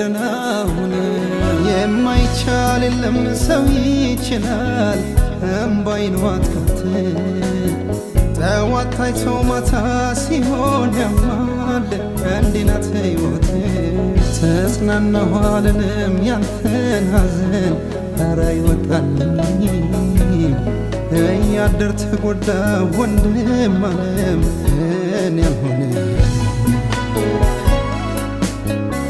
ደህና ሁን። የማይቻል የለም ሰው ይችላል፣ እምባይን ዋጥቃት ጠዋት ታይቶ ማታ ሲሆን ያማል፣ እንዲህ ናት ሕይወት። ተጽናናሁ አልልም ያንተን ሐዘን፣ ኧረ አይወጣልኝም፣ እያደር ተጎዳ ወንድም አለም እኔ አልሆነ።